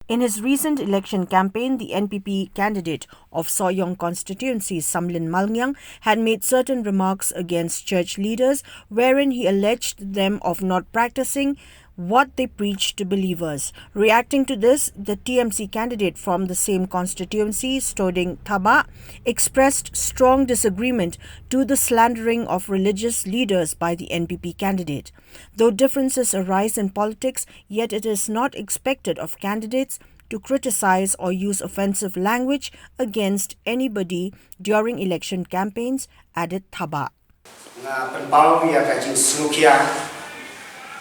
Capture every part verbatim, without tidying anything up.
In his recent election campaign, the N P P candidate of Sohiong constituency, Samlin Malngiang, had made certain remarks against church leaders, wherein he alleged them of not practicing what they preach to believers. Reacting to this, the T M C candidate from the same constituency, Stoding Thabah, expressed strong disagreement to the slandering of religious leaders by the N P P candidate. Though differences arise in politics, yet it is not expected of candidates to criticize or use offensive language against anybody during election campaigns, added Thabah. Nga pynpaw ïa ka jingsngewkhia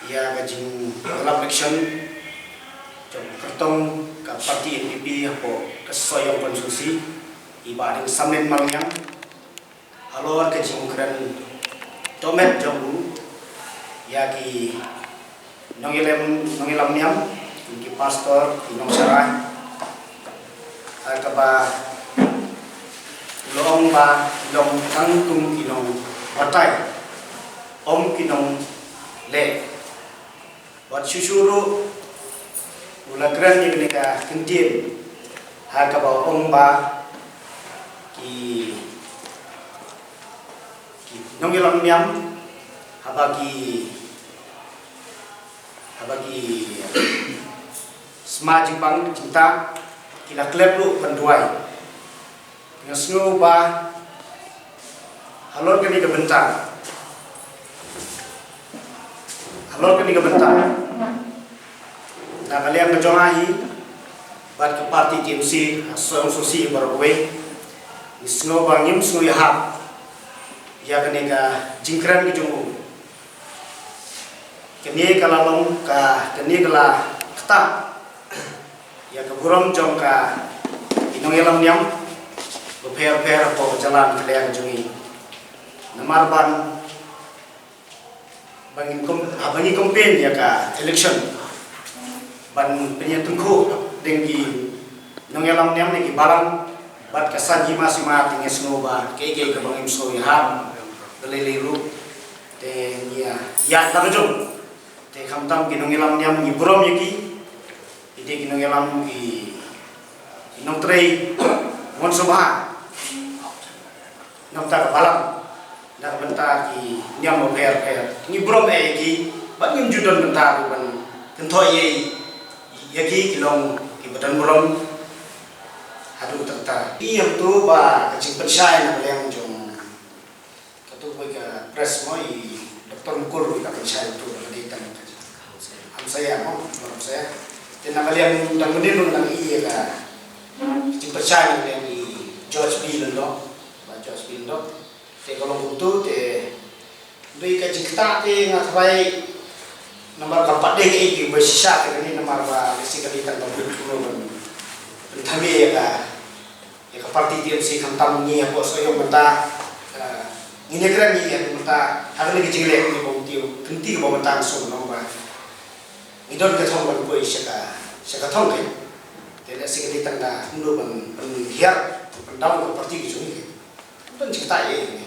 ïa ka jingïalap election jong kyrtong ka party N P P hapoh ka Sohiong constituency, i Bah Deng Samlin Malngiang, halor ka jingkren dohmet jong u ïa ki nongïalam, nongïalam niam, ki pastor, ki nongsharai, ha kaba u la ong ba ki long tang kum ki nongbatai, ym ki nongleh. Bad shuh shuh ruh u la kren ïa kane ka kyntien ha kaba ong ba ki, ki nongïalam niam, haba ki, haba ki sma jingpang jingtah, ki la klet ruh ban duwai. Nga sngew ba halor kane ka bynta, halor kane ka bynta, na ka liang ka jong nga hi bad ka party T M C, ha Sohiong constituency baroh kawei, ngi sngew ba ngim sngew ïahap ïa kane ka jingkren ka jong u. Kane ka la long ka, kane ka la ktah ïa ka burom jong ka, ki nongïalam niam bapher bapher hapoh ka jylla ka liang jong ngi. Namar ban, ban ngin kum, ha, ban ngin campaign ïa ka election, ban pynïatyngkhuh deng ki nongïalam niam ne ki balang bad ka san hima sima, te nga sngew ba kaei kaei kaba ngim sngew ïahap, ka lei lei ruh te ngi ïa, ïa la ka jong. Te khamtam ki nongïalam niam ngi burom ïa ki. Ki dei ki nongïalam, ki, ki nongtrei mon sngewbha na ka bynta ka balang, na ka bynta ki niam bapher bapher. Ngi burom ïa ki bad ngim ju don bynta ruh ban kynthoh ïa, ïa ki, ki long kiba don burom haduh katta katta. Ïa, hangto ba ka jingpynshai na ka liang jong kato kawei ka press mo, i Doctor Mukul ruh i la pynshai uto, ba ka dei tang ka hamsaïa mo, hamsaïa. Te na ka liang dang mynnin ruh nang ïa ka jingpynshai na ka liang i George B Lyngdoh, Bah George B Lyngdoh. Te ka long kumto, te dei ka jingktah, te nga tharai namar kam pat dei kaei kaba shisha te kane, namar ba lehse ka dei tang ka bun kumno ban pynthame ïa ka, ïa ka party T M C, khamtam ngi hapoh Sohiong mynta, eh, ngin ïakren, ngi ïa mynta ha kane ka jingleh ngi bym tip kynti kaba mynta, ngi sngewbha ba ngi don ka thong ban poi sha ka, sha ka thong ka. Te lehse ka dei tang da kumno ban pynhiar, pyndown ka party ka jong ngi. Don jingktah ïa ngi.